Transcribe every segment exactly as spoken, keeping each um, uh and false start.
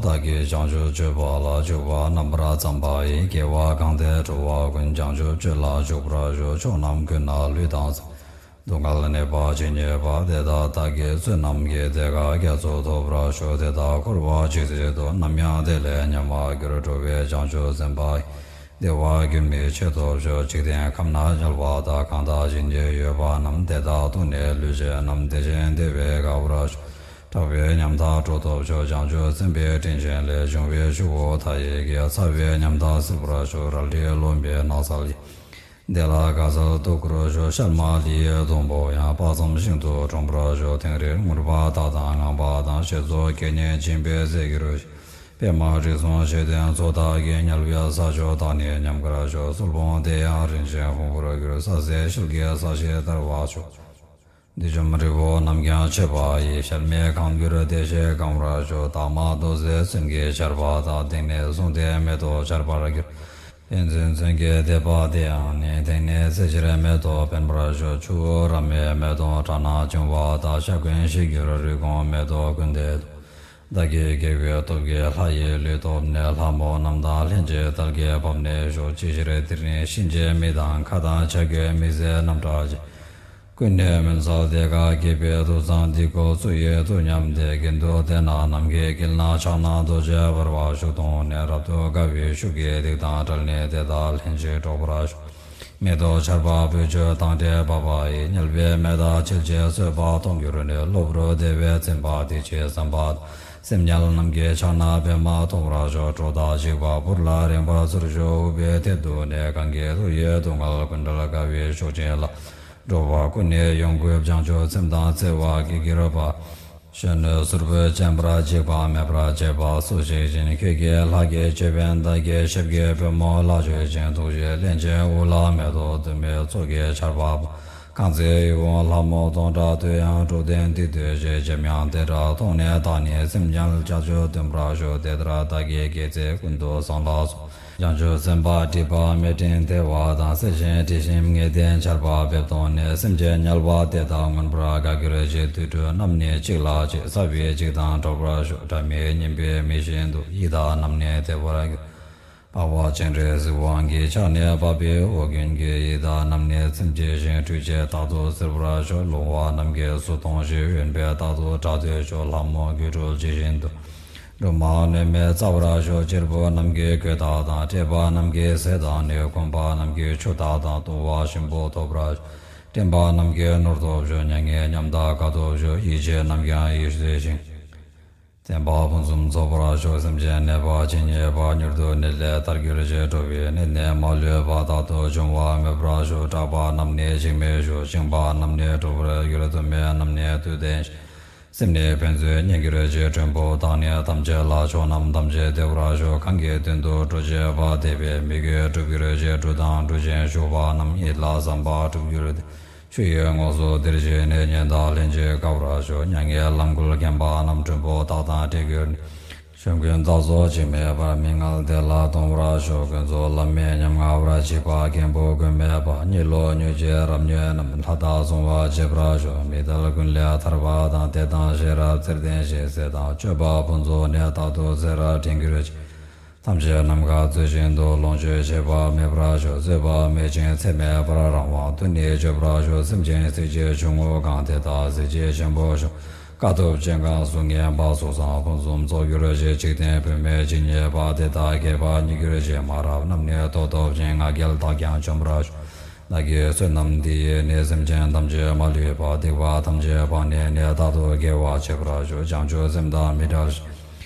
བདག་གིས་བྱང་ཆུབ་སྤྱོད་པ་ལ་འཇུག་པ་རྣམ་པར་བརྩམས་པ་ཡི། དགེ་བ་གང་དེས་འགྲོ་བ་ཀུན། བྱང་ཆུབ་སྤྱོད་ལ་འཇུག་པར་ཤོག་ཕྱོགས་རྣམས་ཀུན་ན་ལུས་དང་སེམས། སྡུག་བསྔལ་ནད་པ་ཇི་སྙེད་པ། དེ་དག་བདག་གིས་བསོད་ནམས་ཀྱིས། བདེ་མཆོག་རྒྱ་མཚོ་ཐོབ་པར་ཤོག་དེ་དག་འཁོར་བ་ཇི་སྲིད་དུ། ནམ་ཡང་བདེ་ལས་ཉམས་མ་གྱུར། འགྲོ་བའི་བྱང་ཆུབ་སེམས་དཔའ་ཡི། བདེ་བ་འགྱུར་མེད་ཆོས་ཐོབ་ཤོག་འཇིག་རྟེན་ཁམས་ན་དམྱལ་བ་དག །གང་དག་ཇི་སྙེད་ཡོད་པ་རྣམས། དེ་དག་སྡུག་བསྔལ་ལུས་བྱས་རྣམས། བདེ་ཞིང་བདེ་བས་དགའ་བར་ཤོག་སྐྲག་པའི་ཉམ་ཐག་འགྲོ་ཐོབ་ཤོག་བྱང་ཆུབ་སེམས་དཔའི་སྤྲིན་ཆེན་ལས། བྱུང་བའི་ཆུ་བོ་མཐའ་ཡས་ཀྱི། ཚ་བའི་ཉམ་ཐག་སེལ་བར་ཤོག་རལ་གྲི་རློན་པའི་ནགས་ཚལ་གྱི། བདེ་ལ་དགའ་ཚལ་དུ་བཀོད་ཤོག་ཤལ་མ་ལི་ཡི་སྡོང་པོ་ཡང་། དཔག་བསམ་ཤིན་ཏུ་འཁྲུངས་པར་ཤོག་དིང་རི་སྔོན་པོ་དག་དང་ངང་པ་དང་། ཞེས་སོགས་སྐད་སྙན་འབྱིན་པའི་ཚིག་གི་རོལ་པས། པདྨ་དྲི་བསུང་ཞེས་བསྟོད་ཚོགས་བདག་གིས། དམྱལ་བའི་ས་ཕྱོགས་དག་ནས་ཉམས་དགར་ཤོག་སོལ་བོང་དེ་ཡང་རིན་ཆེན་ཕུང་པོར་གྱུར། ས་གསེར་ཤེལ་གྱི་ས་གཞི་ལྟར་བ་ཤོག་བདུད་འཇོམས་རིལ་བུ་རྣམས་ཀྱང་མཆོད་པ་ཡི། གཤེད་མའི་ཁང་གྱུར་བདེ་གཤེགས་གང་བར་ཤོག་དག་མ་རྡོ་རྗེ་མཚོན་གྱི་ཆར་པ་དག་སྟེང་ནས་བཟུང་སྟེ་མེ་ཏོག་ཆར་པར་གྱུར། ཡོན་ཏན་མཚོན་གྱི་ཐེག་པ་དེ་ཡང་ནི། སྟེང་ནས་ཚེས་ཆེར་མེ་ཏོག་འཕེན་པར་ཤོག་ཆུ་བོ་རཱ་མའི་མེ་ཏོག་ཁྲག་ནག་བྱུང་བ་དག་ཤ་འཁོན་ཞིག་གྱུར་རུས་གོང་མེ་ཏོག་ཀུན་ཏེ་དུ། བདག་གི་དགེ་བའི་སྟོབས་ཀྱིས་ལྷ་ཡི་ལུས་ཐོབ་ནས། ལྷ་མོ་རྣམས་དང་ལྷན་ཅིག་དལ་གྱིས་བབས་ནས་ཤོག་ཅི་ཕྱིར་དེར་ནི་གཤིན་རྗེའི་མི་དང་། ཁྭ་དང་ཇ་རྒོད་མི་བཟད་རྣམས་སྐྲག་བྱེད། ཀུན་ནས་མུན་བསལ་བདེ་དགའ་སྐྱེད་པའི་མཐུ་གཙང་འདི་ཀོ་བཙུགས་ཡོད་དོ་སྙམ་སྟེ། གྱེན་དུ་བལྟས་ན་ནམ་མཁའི་དཀྱིལ་ན་ཕྱག་ན་རྡོ་རྗེ་འབར་བ་བཞུགས་མཐོང་ནས། རབ་ཏུ་དགའ་བའི་ཤུགས་ཀྱིས་སྡིག་དང་བྲལ་ནས་དེ་དག་ལྷན་ཅིག་འགྲོགས་པར་ཤོག་མེ་ཏོག་ཆར་པ་སྤོས་ཆུས་དྭངས་ཏེ་འབབ་པ་ཡི། དམྱལ་བའི་མེ་དག་ཆེར་བཅས་གསོད་པ་སྟོང་གྱུར་ནས། གློ་བུར་བདེ་བས་ཚིམ་པ་དེ་ཕྱིར་བསམ་པ་དང་། སེམས་དམྱལ་རྣམས་ཀྱི་ཕྱག་ན་པདྨ་མཐོང་བར་ཤོག་གྲོགས་དག་འཇིགས་པ་བུར་ལ་རེངས་པར་ཚུར་ཤོག་འུག་པའི་ཐད་དུ་ནས། གང་གི་ཐུགས་ཡིད་སྡུག་བསྔལ་ཀུན་བྲལ་དགའ་བའི་ཤུགས་ཅན་ལ། འགྲོ་བ་ཀུན་ནས་ཡོངས་བསྐོར་བྱང་ཆུབ་སེམས་དང་བརྩེ་བ་གིས་གྱུར་པ། གཞོན་ནུ་གསོར་བུ་སྤྱན་པར་འཇིགས་པ་མེད་པར་བྱེད་པ་སུ་ཞིག་ཡིན། ཁྱོད་ཀྱི་ལྷ་སྐལ་ཅོད་པན་དར་གྱི་ཞབས་ཀྱི་པུས་མོ་ལ་ཆོས་ཅན། ཐུགས་རྗེའི་གླེང་གཅིག་དབུ་ལ་མེ་ཏོག་དུ་མའི་ཚོགས་ཀྱི་ཆར་པ་བབས། རྐང་རྩེ་ཡི་གུང་ལྷ་མོ་སྟོང་ཕྲག་འདུ་ཡང་འགྲོ་དོན་འདི་ཐོས་ཤིང་། ཇེམ་ཡང་དེ་འདྲ་མཐོང་ནས་བདག་ནི་སེམས་ཅན་ལ་ལྕགས་ཀྱུས་འདོན་པར་ཤོག་དེ་ལྟར་བདག་གིས་དགེ་ཚུལ་ཀུན་ཏུ་བཟང་ལ་སོགས། བྱང་ཆུབ་སེམས་དཔའ་སྒྲིབ་པ་མེད་སྤྲིན་ཐལ་བ་དང་། གསལ་ཞིང་དྲི་ཞིམ་ངད་ལྡན་ཆར་པ་འབེབས་མཐོང་ནས། སེམས་ཅན་དམྱལ་བ་དེ་དག་མངོན་པར་དགའ་གྱུར་ཅིག་དུས་དྲུག་རྣམས་ནི་གཅིག་ལ་གཅིག །ས་བའི་འཇིགས་དང་འགྲོགས་པར་ཤོག་སྒྲ་མེད་སྙན་པའི་མི་བཞིན་དུ། ཡི་དྭགས་རྣམས་ནི་བདེ་བར་གྱུར། འཕགས་པ་སྤྱན་རས་གཟིགས་དབང་གི་ཕྱག་ནས་བབས་པའི་འོ་རྒྱུན་གྱིས། ཡི་དྭགས་རྣམས་ནི་ཚིམ་བྱས་ཤིང་ཁྲུས་བྱས་རྟག་ཏུ་གསོལ་བར་ཤོག་ལོང་བ་རྣམས་ཀྱིས་སུ་མཐོང་ཞིང་། དབེན་པས་རྟག་ཏུ་བྲག་ཏུ་ཤོག་ལྷ་མོ་སྒྱུ་འཕྲུལ་ཇི་བཞིན་དུ། སྦྲུམ་མ་གནོད་མེད་བཙའ་བར་ཤོག་གཅེར་བུ་རྣམས་ཀྱིས་གོས་དག་དང་། བཀྲེས་པ་རྣམས་ཀྱིས་ཟས་དང་ནི། གོམས་པ་རྣམས་ཀྱིས་ཆུ་དག་དང་། བཏུང་བ་ཞིམ་པོ་ཐོབ་པར་ཤོག་སྤྲིན་པ་རྣམས་ཀྱིས་ནོར་ཐོབ་ཤོག་མྱ་ངན་ཉམ་ཐག་དགའ་ཐོབ་ཤོག་ཡིད་ཆེས་རྣམས་ཀྱང་ཡིད་བདེ་ཞིང་། བརྟན་པ་ཕུན་སུམ་ཚོགས་པར་ཤོག་སེམས་ཅན་ནད་པ་ཇི་སྙེད་པ། མྱུར་དུ་ནད་ལས་ཐར་གྱུར་ཅིག་འགྲོ་བའི་ནད་ནི་མ་ལུས་པ། རྟག་ཏུ་འབྱུང་བ་མེད་པར་ཤོག་སྐྲག་པ་རྣམས་ནི་འཇིགས་མེད་ཤོག་བཅིངས་པ་རྣམས་ནི་གྲོལ་བར་གྱུར། དུ་མའི་རྣམས་ནི་དུས་ལྡན་ཞིང་། སེམས་ནི་ཕན་ཚུན་མཉེན་གྱུར་ཅིག་མགྲོན་པོ་དག་ནི་ཐམས་ཅད་ལ། ཕྱོགས་རྣམས་ཐམས་ཅད་བདེ་བར་ཤོག་གང་གི་དོན་དུ་འགྲོ་བྱེད་པ། དད་པས་མོས་གུས་འགྲུབ་གྱུར་ཅིག་འབྲུ་དང་འབྲུ་ཆེན་ཞུགས་པ་རྣམས། ཡིད་ལ་བསམ་པ་འགྲུབ་གྱུར་ཏེ། ཆུ་ཡི་ངོགས་སུ་དེར་གཤེགས་ནས། གཉེན་དག་ལྷན་ཅིག་དགའ་བར་ཤོག་མྱ་ངན་ལམ་ཀུན་མཁྱེན་པ་རྣམས། མགྲོན་པོ་དག་དང་འཕྲད་གྱུར་ནས། ཆོམ་རྐུན་དག་སོགས་ཇི་སྙེད་པ། མི་མངལ་དེ་ལ་གཏོང་བར་ཤོག་ཀུན་རྫོབ་ལམ་མེད་ཉམ་ང་བར་བྱེད་པ། རྒན་པོ་རྒུན་མེད་པ། གཉིད་ལོག་མྱོས་བྱེད་རབ་མྱོས་རྣམས། ལྷ་དག་སྲུང་བར་བྱེད་པར་ཤོག་མི་ཐལ་ཀུན་ལས་ཐར་པ་དང་། དད་དང་ཤེས་རབ་བརྩེར་ལྡན་ཞིང་། ཟས་དང་སྤྱོད་པ་ཕུན་ཚོགས་ནས། རྟག་ཏུ་ཚེ་རབས་དྲན་གྱུར་ཅིག་ཐམས་ཅད་ནམ་མཁའ་མཛོད་བཞིན་དུ། ལོངས་སྤྱོད་ཆད་པ་མེད་པར་ཤོག་གསོད་པ་མེད་ཅིང་ཚད་མེད་པར་རིང་བ། མཐུ་ནི་ཆོད་པར་ཤོག་སེམས་ཅན་གཟི་བརྗིད་ཆུང་ངུ་གང་། དེ་དག་གཟི་བརྗིད་ཆེན་པོར་ཤོག་དཀའ་ཐུབ་ཅན་གང་གཟུགས་ངན་པ། སོགས་བཟང་ཕུན་སུམ་ཚོགས་གྱུར་ཅིག་འཇིག་རྟེན་བུད་མེད་ཇི་སྙེད་པ། དེ་དག་སྐྱེ་བ་ཉིད་གྱུར་ཅིག་མ་རབས་རྣམས་ནི་ཐོབ་ཐོབ་ཅིང་། ང་རྒྱལ་དག་ཀྱང་ཆོམས་པར་ཤོག་བདག་གི་བསོད་ནམས་འདི་ཡིས་ནི། སེམས་ཅན་ཐམས་ཅད་མ་ལུས་པ། སྡིག་པ་ཐམས་ཅད་སྤངས་ནས་ནི། རྟག་ཏུ་དགེ་བ་བྱེད་པར་ཤོག་བྱང་ཆུབ་སེམས་དང་མི་འབྲལ་ཞིང་།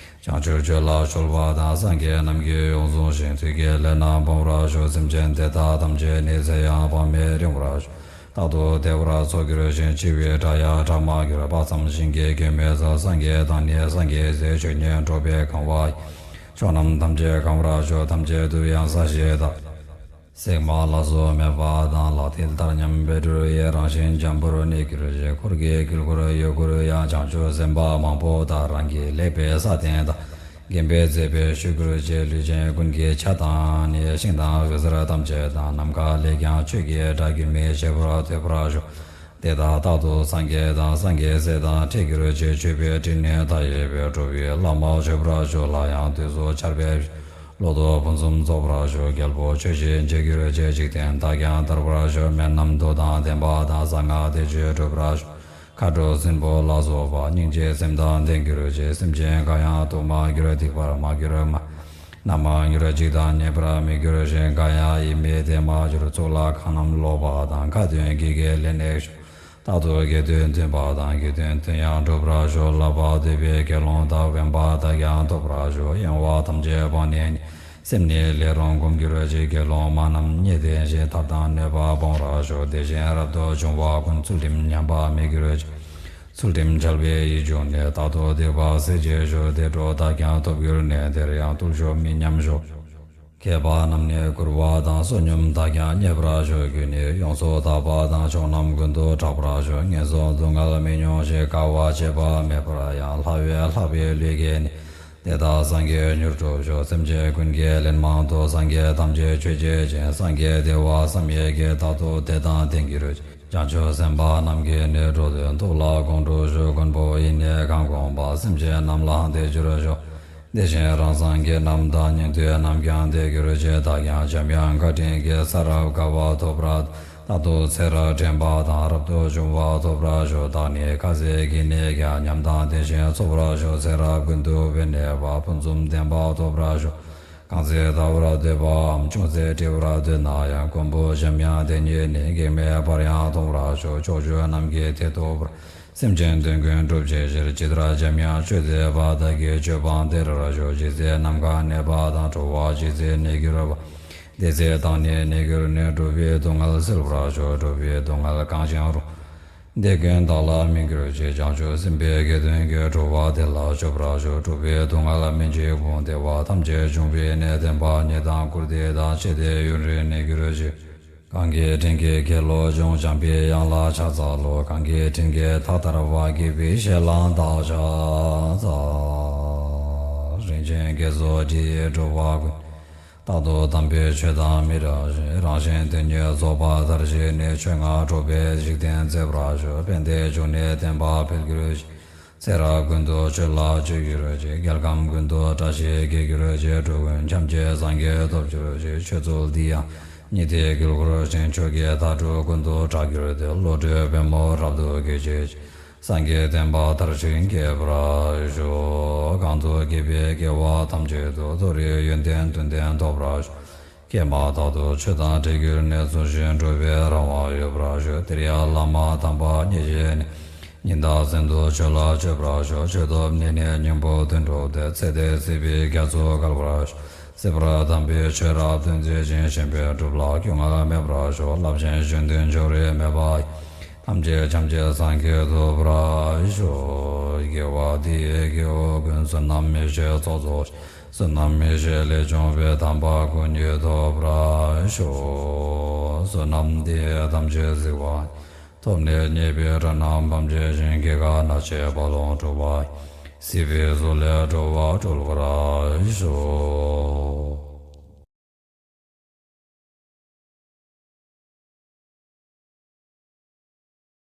བྱང་ཆུབ་སྤྱོད་ལ་གཞོལ་བ་དང་། སངས་རྒྱས་རྣམས་ཀྱིས་ཡོངས་བཟུང་ཞིང་། དུས་ཀྱི་ལས་རྣམས་སྤོང་བར་ཤོག་སེམས་ཅན་དེ་དག་ཐམས་ཅད་ནི། ཚེ་ཡང་དཔག་མེད་རིང་བར་ཤོག་རྟག་ཏུ་བདེ་བར་འཚོ་གྱུར་ཅིག་འཆི་བའི་སྒྲ་ཡང་གྲག་མ་གྱུར། དཔག་བསམ་ཤིང་གི་སྐྱེད་མོས་ཚལ། སངས་རྒྱས་དང་ནི་སངས་རྒྱས་སྲས། ཆོས་ཉིད་འགྲོ་བའི་གང་བ་ཡི། ཕྱོགས་རྣམས་ཐམས་ཅད་གང་བར་ཤོག་ཐམས་ཅད་དུ་ཡང་ས་གཞི་དག་ཟེགས་མ་ལ་སོགས་མེད་པ་དང་། ལག་མཐིལ་ལྟར་མཉམ་པའི་འབྲུ་ཡི། རང་བཞིན་འཇམ་པོར་གནས་གྱུར་ཅིག་འཁོར་གྱི་དཀྱིལ་འཁོར་ཡུལ་འཁོར་ཡང་། བྱང་ཆུབ་སེམས་དཔའ་མང་པོ་དག་རང་གིས་ལེགས་པའི་ས་སྟེང་དང་། དགེ་བའི་མཛེས་པའི་ཆོས་གྱུར་ཅིག་ལུས་ཅན་ཀུན་གྱི་ཆ་དང་ནི། ཤིང་དང་འོད་ཟེར་ཐམས་ཅད་དང་། ནམ་མཁའ་ལས་ཀྱང་ཆོས་ཀྱི་སྒྲ། རྒྱུན་མི་འཆད་པར་ཐོས་པར་ཤོག་དེ་དག་རྟག་ཏུ་སངས་རྒྱས་དང་། སངས་རྒྱས་སྲས་དང་འཕྲད་གྱུར་ཅིག་མཆོད་པའི་སྤྲིན་ནི་མཐའ་ཡས་པའི། འགྲོ་བའི་བླ་མ་མཆོད་པར་ཤོག །སླར་ཡང་དུས་སུ་ཆར་འབེབས་ཤོག །ལོ་ཏོག་ཕུན་སུམ་ཚོགས་པར་ཤོག །རྒྱལ་པོ་ཆོས་ཀྱི་རྗེ་གྱུར་ཅིག །འཇིག་རྟེན་དག་ཀྱང་དར་བར་ཤོག །སྨན་རྣམས་མདོ་དང་ལྡན་པ་དང་། གསང་སྔགས་བདེ་སྤྱོད་འགྲུབ་པར་ཤོག །མཁའ་འགྲོ་སྲིན་པོ་ལ་སོགས་པ། སྙིང་རྗེ་སེམས་དང་ལྡན་གྱུར་ཅིག །སེམས་ཅན་གང་ཡང་སྡུག་མ་གྱུར། སྡིག་པར་མ་གྱུར། མ་ནམ་མ་གྱུར། འཇིགས་དང་ཉེས་པར་མི་འགྱུར་ཞིང་། གང་ཡང་ཡིད་མི་བདེ་མ་གྱུར། གཙུག་ལག་ཁང་རྣམས་ལོག་པ་དང་། ཁ་ཏོན་གྱི་བགེགས་ལས་གནས་ཤོག །རྟག་ཏུ་དགེ་འདུན་འདུན་པ་དང་། དགེ་འདུན་འདུན་ཡང་འགྲུབ་པར་ཤོག །བསླབ་པ་འདུས་པའི་དགེ་སློང་དག །དབེན་པ་དག་ཀྱང་ཐོབ་པར་ཤོག །གཡེང་བ་ཐམས་ཅད་སྤངས་ནས་ནི། སེམས་ནི་ལས་རུང་སྒོམ་གྱུར་ཅིག །དགེ་སློང་མ་རྣམས་མཉེས་ཏེ་ཞི། ཐབས་དང་ནུས་པ་སྤོང་བར་ཤོག །དེ་བཞིན་རབ་ཏུ་བྱུང་བ་ཀུན། ཚུལ་ཁྲིམས་ཉམས་པ་མི་འགྱུར་ཅིག །ཚུལ་ཁྲིམས་འཆལ་བའི་ཡིད་བྱུང་ནས། རྟག་ཏུ་སྡིག་པ་སེལ་བྱེད་ཤོག །བདེ་འགྲོ་དག་ཀྱང་ཐོབ་གྱུར་ནས། དེར་ཡང་བརྟུལ་ཞུགས་མི་ཉམས་ཤོག །མཁས་པ་རྣམས་ནི་མགུར་བ་དང་། བསོད་སྙོམས་དག་ཀྱང་རྙེད་པར་ཤོག །རྒྱུད་ནི་ཡོངས་སུ་དག་པ་དང་། ཕྱོགས་རྣམས་ཀུན་ཏུ་གྲགས་པར་ཤོག །ངན་སོང་སྡུག་བསྔལ་མི་མྱོང་ཞིང་། དཀའ་བ་སྤྱད་པ་མེད་པར་ཡང་། ལྷ་བས་ལྷག་པའི་ལུས་བསྐྱེད་ནས། དེ་དག་སངས་རྒྱས་མྱུར་འགྲུབ་ཤོག །སེམས་ཅན་ཀུན་གྱི་ལན་མང་དུ། སངས་རྒྱས་ཐམས་ཅད་མཆོད་བྱེད་ཅིང་། སངས་རྒྱས་བདེ་བ་བསམ་ཡས་ཀྱི། རྟག་ཏུ་དེ་དང་ལྡན་གྱུར་ཅིག །བྱང་ཆུབ་སེམས་དཔའ་རྣམས་ཀྱིས་ནི། འགྲོ་དོན་ཐོབ་ལ་དགོངས་འགྲོ་ཤོག །མགོན་པོ་ཡིས་ནི་གང་དགོངས་པ། སེམས་ཅན་རྣམས་ལའང་བདེ་གྱུར་ཤོག །དེ་བཞིན་རང་སངས་རྒྱས་རྣམས་དང་། ཉན་ཐོས་རྣམས་ཀྱང་བདེ་གྱུར་ཅིག །བདག་ཀྱང་འཇམ་དབྱངས་བཀའ་དྲིན་གྱིས། ས་རབ་དགའ་བ་ཐོབ་པར། རྟག་ཏུ་ཚེ་རབས་དྲན་པ་དང་། རབ་ཏུ་བྱུང་བ་ཐོབ་པར་ཤོག །བདག་ནི་ཁ་ཟས་ཀྱི་ནད་ཀྱང་། ཉམས་དང་ལྡན་ཞིང་ཚོགས་པར་ཤོག །ཚེ་རབས་ཀུན་ཏུ་བུ་གནས་པ། ཕུན་སུམ་ལྡན་པ་ཐོབ་པར་ཤོག །གང་ཚེ་ད་བར་འདོད་པའམ། ཅུང་ཟད་བྲི་བར་འདོད་ན་ཡང་། མགོན་པོ་འཇམ་དབྱངས་དེ་ཉིད་ནི། གེགས་མེད་པར་ཡང་མཐོང་བར་ཤོག །ཕྱོགས་བཅུ་རྣམས་ཀྱི་དེ་ཐོབ་པར། སེམས་ཅན་དོན་ཀུན་འགྲུབ་བྱའི་ཕྱིར། ཇི་ལྟར་འཇམ་དབྱངས་ཆོས་མཛད་པ། བདག་གིས་སྤྱོད་པའང་དེ་ལྟར་ཤོག །ཇི་སྲིད་ནམ་མཁའ་གནས་པ་དང་། འགྲོ་བ་ཇི་སྲིད་གནས་གྱུར་པ། དེ་སྲིད་བདག་ནི་གནས་གྱུར་ནས། འགྲོ་བའི་སྡུག་བསྔལ་སེལ་བར་ཤོག །འགྲོ་བའི་སྡུག་བསྔལ་གང་ཞིག་རུང་། དེ་ཀུན་བདག་ལ་མི་འགྱུར་ཅིག །བྱང་ཆུབ་སེམས་དཔའི་དགེ་འདུན་གྱིས། འགྲོ་བ་བདེ་ལ་སྤྱོད་པར་ཤོག །འགྲོ་བའི་སྡུག་བསྔལ་སྨིན་ཅིང་འབུམ། བདེ་བ་ཐམས་ཅད་འབྱུང་བའི་གནས། བདེན་པ་ཉིད་དང་བཀུར་སྟི་དང་། ཆེ་སྟེ་ཡུན་རིང་གནས་གྱུར་ཅིག །གང་གི་དྲིན་གྱིས་དགེ་སློང་བྱུང་། འཇམ་པའི་དབྱངས་ལ་ཕྱག་འཚལ་ལོ། གང་གི་དྲིན་གྱིས་ཐགས་དར་བ། དགྱེས་པའི་ཞལ་ལ་བདག་ཕྱག་འཚལ། རིན་ཆེན་དགེ་ཚོགས་འདི་ཡིས་འགྲོ་བ་ཀུན། རྟག་ཏུ་དམ་པའི་ཆོས་དང་མི་འབྲལ་ཞིང་། རང་གཞན་དོན་གཉིས་རྫོགས་པ་མཐར་ཕྱིན་ནས། ཆོས་མངའ་འགྲོ་བའི་འཇིག་རྟེན་མཛེས་པར་ཤོག །ཕན་བདེའི་འབྱུང་གནས་བརྟན་པ་འཕེལ་གྱུར་ཅིག །ཚེ་རབས་ཀུན་ཏུ་ཆོས་ལ་སྤྱོད་གྱུར་ཅིག །རྒྱལ་ཁམས་ཀུན་ཏུ་བཀྲ་ཤིས་རྒྱས་གྱུར་ཅིག །འགྲོ་ཀུན་ཐམས་ཅད་སངས་རྒྱས་ཐོབ་གྱུར་ཅིག །ཆོས་ཚུལ་འདི་ཡང་ཉིད་དེ་དཀྱིལ་འཁོར་ཞིང་། ཆོས་ཀྱི་མཐའ་དྲུག་ཀུན་ཏུ་གྲགས་གྱུར་ཏེ། བློ་གྲོས་པད་མོ་རབ་ཏུ་རྒྱས་བྱེད་ཅིག །སངས་རྒྱས་བསྟན་པ་མཐར་ཕྱིན་རྒྱས་པར་ཤོག །གང་དུ་སྐྱེས་པའི་སྐྱེ་བ་ཐམས་ཅད་དུ། མཐོ་རིས་ཡོན་ཏན་དོན་ལྡན་ཐོབ་པར་ཤོག །སྐྱེས་མ་ཐག་ཏུ་ཆོས་དང་འཕྲད་གྱུར་ནས། འཚོ་ཞིང་འགྲོ་བའི་རང་དབང་ཡོད་པར་ཤོག །དེར་ཡང་བླ་མ་དམ་པ་མཉེས་བྱས་ནས། ཉི་ཟླ་བཙན་དུ་ཆོས་ལ་སྤྱོད་པར་ཤོག །ཆོས་ཐོབ་ནས་ནི་སྙིང་པོ་དོན་གྲུབ་སྟེ། ཚེ་འདི་སྲིད་པའི་རྒྱ་མཚོ་བརྒལ་བར་ཤོག །སྲིད་པར་དམ་པའི་ཆོས་རབ་སྟོན་མཛད་ཅིང་། ཞིང་པའི་སྒྲུབ་ལ་སྐྱོ་ངལ་མེད་པར་ཤོག །རླབས་ཆེན་གཞོན་ནུའི་འབྱོར་བས་མོས་པ། ཐམས་ཅད་ཐམས་ཅད་སངས་རྒྱས་ཐོབ་པར་ཤོག །དགེ་བ་འདི་ཡིས་སྐྱེ་བོ་ཀུན། བསོད་ནམས་མི་ཤེས་ཚོགས་རྫོགས་ཤིང་། བསོད་ནམས་མི་ཤེས་ལས་བྱུང་བའི། དམ་པ་སྐུ་གཉིས་ཐོབ་པར་ཤོག །བསོད་ནམས་འདི་ཡིས་ཐམས་ཅད་གཟིགས་པ། ཐོབ་ནས་ཉེས་པའི་དགྲ་རྣམས་ཕམ་བྱས་ཤིང་། སྐྱེ་རྒ་ན་འཆིའི་རྦ་ཀློང་འཁྲུགས་པ་ཡི། སྲིད་པའི་མཚོ་ལས་འགྲོ་བ་སྒྲོལ་བར་ཤོག